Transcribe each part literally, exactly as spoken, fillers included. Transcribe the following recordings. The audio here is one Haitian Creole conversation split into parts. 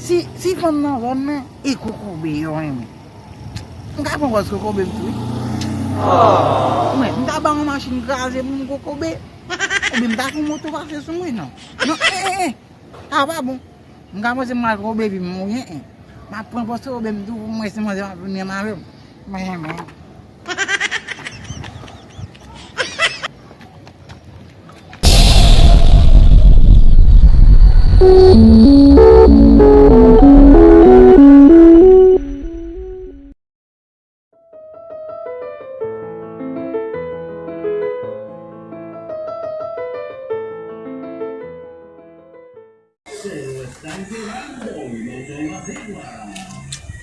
Si, si fanm nan zòn nan, e kokobe yo renmen. M ka pran pòz kokobe m tou, wi. Mwen, m ta ba yon machin kraze pou m kokobe. Oubyen m ta fè yon moto pase sou mwen, non. Non, eh, eh, eh. Sa pa bon. M ka panse m al kokobe epi m mouri, eh, eh. M ap pran pòz kokobe m tou pou m wè si manzè p ap vin renmen avè m. Mwen, mwen.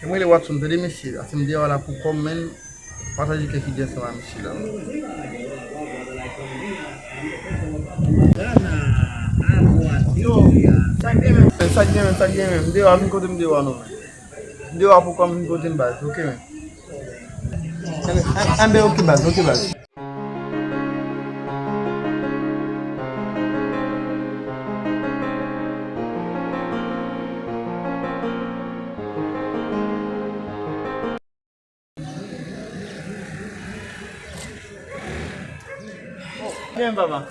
Mwen rele Watson, tande mesye, ase m deyò la pou kò m, menn, pataje kèk ide ansanm ak mesye la. Yo, sa k gen menm, sa k gen menm, sa k gen menm, m deyò, vin kote m deyò a non, menn. M deyò a pou kò m, vin kote m baz, oke menn. Enben, enben, oke baz, oke baz. Byen, papa.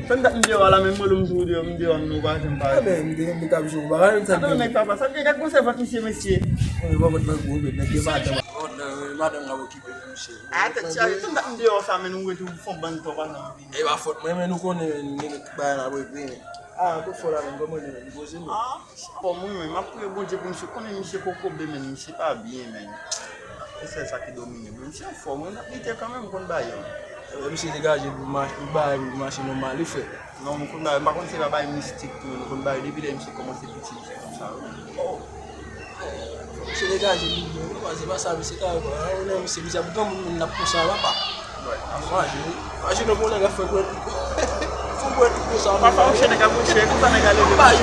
Fè m dat m deyò a la, men mwen, lè m di w deyò, m deyò, nou pa janm pale. Enben, m te, m te kab jou, pa menm sa. Atann, nèg papa, sa gen, gad gwosè vant misye, mesye. Mwen, pa vant nan gwo, men nèg gen madanm. Madanm la okipe misye. A, tèt chaje, tann dat m deyò sa, men nou rete ou fon bann tan, pa janm vini. E pa fòt mwen, men nou konnen, men, nèg tout bagay la, wi, wi. A, kote fò la, men, kòman li, men, poze, men. Fò mwen menm, m ap priye Bondye pou misye. Konnen misye kokobe, men misye pa byen, men. E sèl sa ki domine mwen. Misye anfòm, wi, l ap lite kanmenm, m konn bagay yo. Ebyen, misye degaje pou mache, pou bagay, pou mache nòmal, li fè. Non, m konn bagay, m pa konn si se pa bagay mistik tou, men m konn bagay depi lè misye kòmanse piti, misye konsa, wi. Oh! Fò misye degaje li byen, wi, paske se pa sa, misye ka, wi, misye, misye ap granmoun, moun n ap konsa, papa. Imajine, imajine yon nèg ap fè kwè. Fou kwè tout konsa. Papa, yon chè nèg ap yon chè, konsa nèg a leve.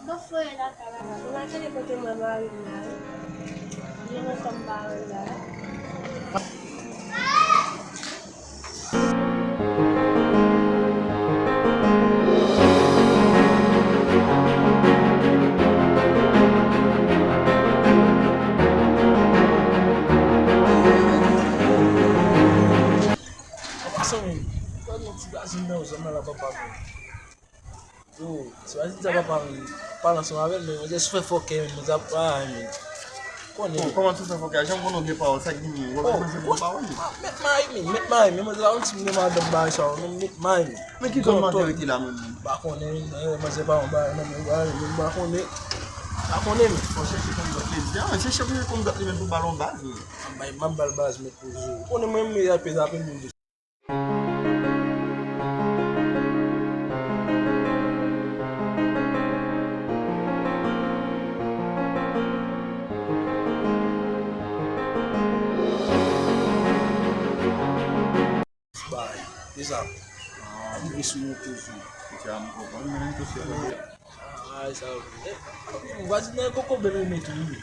Bon, frè, la ka la, la. Ou la kenbe kote mwen mari m la, wi. Gen lontan m pa wè l la. An pasan, wi, gade yon ti vwazin nan zòn nan la, papa, wi. Yo, se pa di sa papa m pale ansanm avè l, men manzè sou fè fòkè, men manzè ap, ah, men. Konnen. Bon, kòman sou fè fòkè? Jan m konnen w gen pawòl, sa k gen, men w ap manje bon pawòl, men. Mèt mari m, mèt mari m, men manzè pa konn si m gen madanm bagay sa yo, non, mèt mari m. Men ki zòn manzè rete la menm, menm? Pa konnen, eh, manzè pa yon bagay, non, men bagay, men pa konnen. Pa konnen, men. Bon, chèche konn zòn, men di, ah, chèche konn zòn li menm pou ba l yon baz, men. M ap ba l baz, men pou jou. Konnen mwen, men y ap peze apèn moun. Bay, se sa. Rive sou yon tou sou. Sa m konprann, men tou se. Ah, sa vre. Vwazin nan kokobe l renmen tou, wi.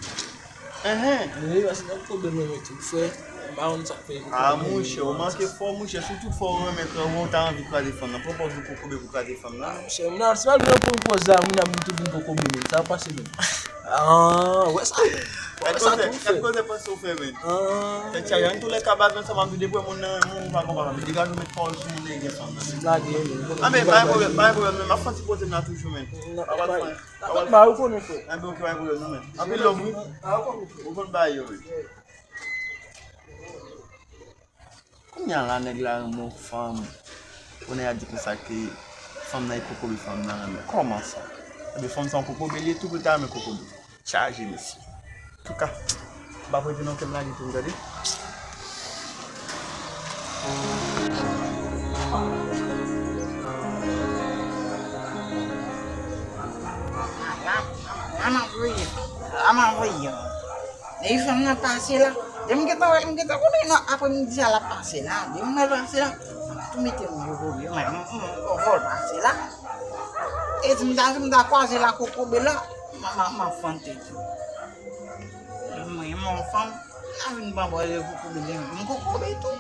Enhen. Wi, vwazin nan kokobe l renmen tou, frè. M pa konn sa k fè kokobe l renmen. Ah, monchè, ou manke fò, monchè. Si w tout fò ou renmen, frè, ou ta anvi kraze fanm nan. Pran pòz ou kokobe pou kraze fanm nan. Ah, monchè, m nan, si m al pran pòz la, moun ap vin tou vin kokobe menm. Sa ap pase menm. Ah, wè sa. Wè sa tou, frè. Gad koze panse w fè, men. Ah. Tèt chaje. Antoulèka, baz, ansanm ap di depi moun nan renmen w, ou pa konprann. Degaje w met pawòl sou moun nan, gen fanm nan. Lage, men. Ah, men pa gen pwoblèm, pa gen pwoblèm, men m ap fè ti koze m la toujou, men. Pa pral fè. Dakò, ba ou konnen, frè. Enben, ok, pa gen pwoblèm, non, men. Anpil love, wi. Ou konn bagay yo, wi. Kounye a la, nèg la renmen yon fanm. Kounye a di konsa ke fanm nan, e kokobe fanm nan renmen. Kòman sa? Ebyen, fanm sa yon kokobe li ye, tou pou l ta renmen kokobe. Chaje, mesye. Antouka, m pa prete non, ke m lage tou, gade. Maman voye, maman voye. Depi fanm nan pase la, depi m gentan wè, m gentan konnen nan aprèmidi a l ap pase la. Depi m wè l pase la, m ap tou mete m yo pou yo, men m, m, m, m, m pase la. E si m ta, si m ta kwaze la kokobe la, m, m, m ap fann tèt yo. Mwen, m yon fanm, m ta vin pran pòz kokobe, men m kokobe tou.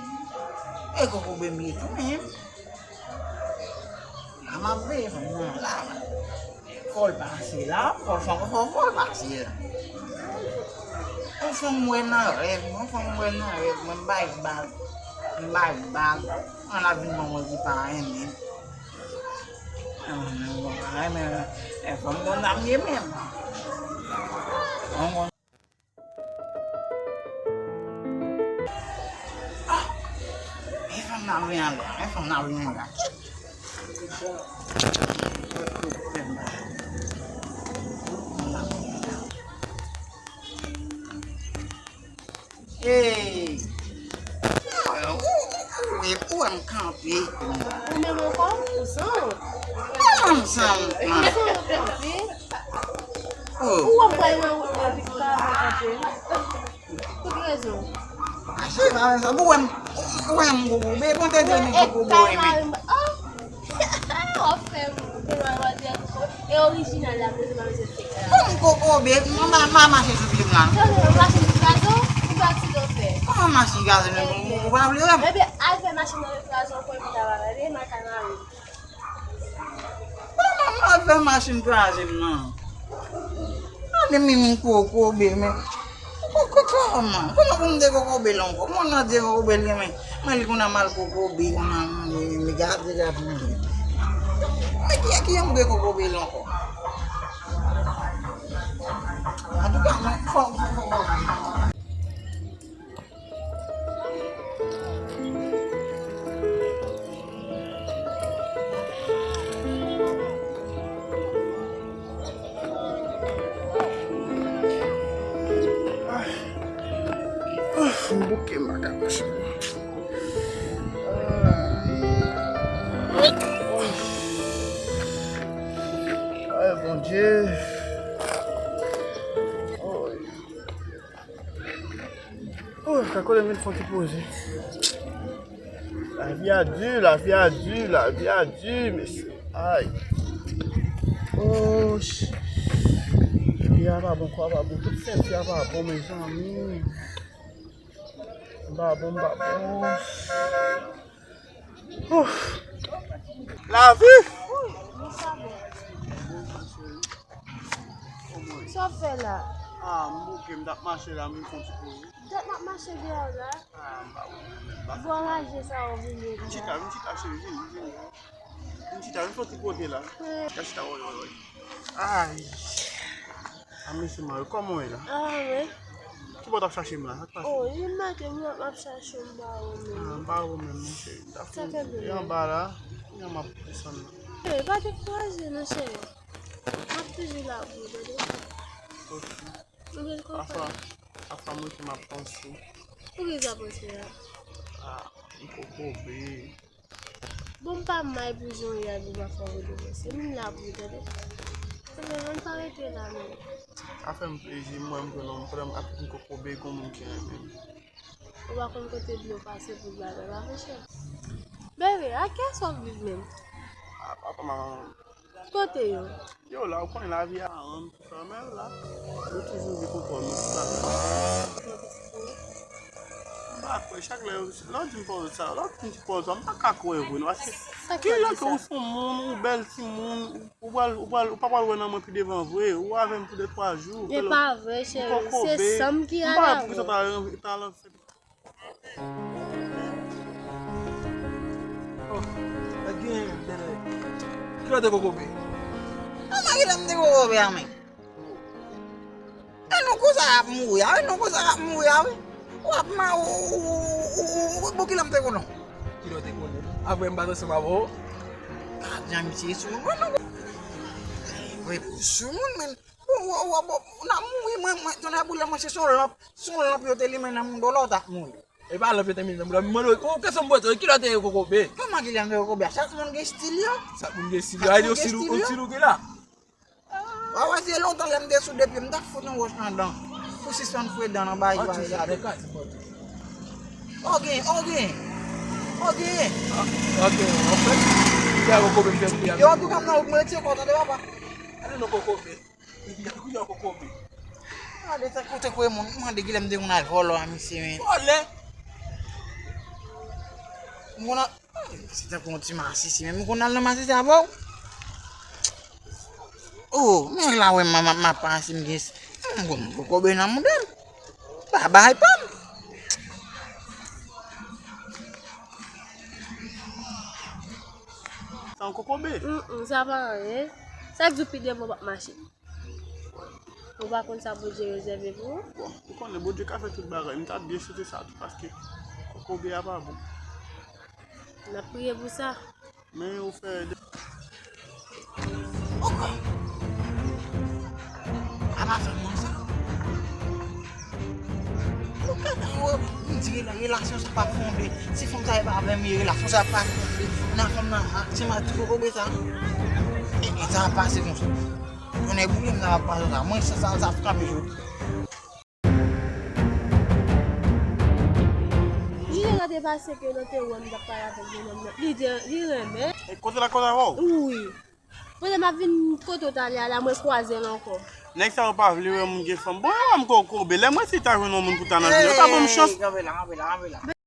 E kokobe m ye tou menm. La m ap veye fanm nan la. Fò l pase la, fò l, fò, fò, fò l pase la. Yon fanm m wè nan rèv, yon fanm m wè nan rèv, mwen m bay bag, m bay bag. An la vin ban mwen ki pa renmen. An, mwen pa renmen, e fanm konsa m ye menm. An, men fanm nan vin anlè, men fanm nan vin anlè. Hey! Ou, ou, ou, ou, ou wè m kanpe. Ou menm ankò? Ou sanwont? Kòman m sanwont? Ou sanwont kanpe? Oh. Ou wè m pral nan wout la, epi m pa kanpe. Tout rezon. Mache pa sa, ou wè m, ou wè m kokobe, bon te di m kokobe ou renmen. Kay mari m, oh! W ap fè m kokobe, w ap di kokobe. E orijinal la, poze pa bezwen fake la. Bon, kokobe, m pa, m pa mache sou pye m la. Jan w mache sou gazo, ou pa ti do fè. Kòman mache sou gazo, men ou pa vle wè m? Ebyen, al fè mache nan reklazo ankò, epi ta va gade, makanari. Kòman m ap fè machin kraze m nan? Gade menm yon kokobe, men. Kòman? Kòman pou m dekokobe l ankò? Kòman nan dekokobe l, men? Men li konn a mal kokobe, konn a, men gade, gade, men. Men ki, ki yon dekokobe l ankò? Antouka, men, fò, fò, fò, fò. Ay. Ouf, m bouke m pa ka mache. Ay. Ay, Bondye. Oy. Oh, kakole vin fon ti poze. Lavi a di, lavi a di, lavi a di, mesye. Ay. Oh, ch-, peyi a pa bon, kò a pa bon, tout senti a pa bon, mezanmi. M pa bon, m pa bon. Ouf. Lavi! Sa w ap fè la? Ah, m bouke, m t ap mache la, m vin fè yon ti poze. Dat m ap mache deyò la. Ah, m pa wè w menm, m pa fè mal. Bon, raje sa w vini la. Vin chita, vin chita, cheri, vin, vin. Vin chita, vin fè yon ti poze la. Chita, chita, woy, woy, woy. Ay. A, mesye Mayo, kòman w ye la? Ah, wi. Ki bò w t ap chache m la? Sa k pase? Oh, li mete m nan, m ap chache w, m pa wè w menm. Ah, m pa wè w menm, monchè. M t ap fè yon, e anba la, e anba m ap desann la. Eh, pa dekouraje non, cheri. M ap toujou la pou ou, tande? Ok. Ou byen konprann? Afwa, afwa mwen ki m ap panse. Poukisa w panse a? Ah, m kokobe. Bon, m pa may pou jan w ye a, pou pa fè w redepanse. M la pou ou, tande? Tande, ann pa rete la, non. Sa fè m plezi, m wè m jwenn yon frè m ak yon kokobe, yon moun ki renmen m. Ou pa konn kote dlo pase pou l bagay la, monchè. Bebe, a kiyès w ap viv menm? A papa, manman. Kote yo? Yo la, ou konnen lavi a rann, tout sa, men yo la. Yo toujou vin konprann nou, tout sa. M pa kwè, chak lè, lè w di m pawòl sa, lè w di m ti pawòl sa, m pa ka kwè vre, non, paske ki jan ke ou se yon moun, ou bèl timoun, ou pral, ou pral, ou pa pral wè nan mwen pi devan vre, ou avè m pou de twa jou, e pa vre, cheri, se sanm ki ale avè w. M pa wè poukisa w ta, ta lanse. Oh, sa gen, bèlè. Kilè w te kokobe? Kòman kilè m te kokobe a, men? E nou konsa ap mouri a, wi, nou konsa ap mouri a, wi. W ap ma-, ou, ou, ou, ou, ou, bon, kilè m te konnen w? Kilè w te konnen? Apre m pa t ansanm avè w? Ah, jan misye sou moun, mwen, non. Mwen sou moun, men. Bon, w, w, bon, n ap mouri, mwen, mwen, tonnè boule, mwen, se son lanp, son lanp yo te limen nan mouda w la, w t ap mouri. E pa lanp yo te limen nan mouda w, mwen, ou, kèson m pwete, kilè w te kokobe? Kòman kilè m te kokobe? Chak moun gen estil yo. Chak moun gen estil yo. Chak moun gen estil yo. Ay, yo estil ou ki la. W a wè, se lontan lè m te sou de pye, m t ap fout yon wòch nan dan. Pou sispann fwe dan nan bagay yo a regade. Ok, ok. Ok. Ok, anfèt, kilè kokobe m te kokobe a? Yo, antouka, m nan wout, mwen retire kò w, tande, papa. Gade non kokobe. Gade kote kokobe. Gade sa kote kokobe moun. Mande kilè m te konn al vòlò a misye, men. Vòlè? M konn al, se tankou yon ti masisi, men m konn al nan masisi avè w. Oh, men la wè m, m, m ap pase, m gen, m konn kokobe nan mouda m. Ba bay pa m. Sa yon kokobe? Mm, mm, sa pa anyen. Sa k di w pi devan w p ap mache? Ou pa konn sa Bondye rezève pou ou? Bon, ou konnen Bondye ka fè tout bagay. M ta byen swete sa tou, paske kokobe a pa bon. N ap priye pou sa. Men ou fè de... Apa fè mwen sa? Ou ka nan yo, m di rela-, relasyon sa pa fonde. Si fanm sa e pa avè m, relasyon sa pa fonde. Nan fanm nan, a, se ma ti kokobe sa. E, e sa ap pase konsa. Konnen pwoblèm sa ap pase konsa. Mwen, sa, sa, sa ap frape jodi. Junior te pase ke nan te wè m t ap pale avèk yon nonm nan. Li di, li renmen. E kote l ak kote avè w? Wi. Pandan m ap vin kote w t ale a la, mwen kwaze l ankò. Nèg sa yo pa vle wè moun gen fanm. Bon, yo wè m kokobe. Lè mwen si ta jwenn yon moun pou ta nan junior, yo ta ban m chans. Kanpe la, kanpe la, kanpe la.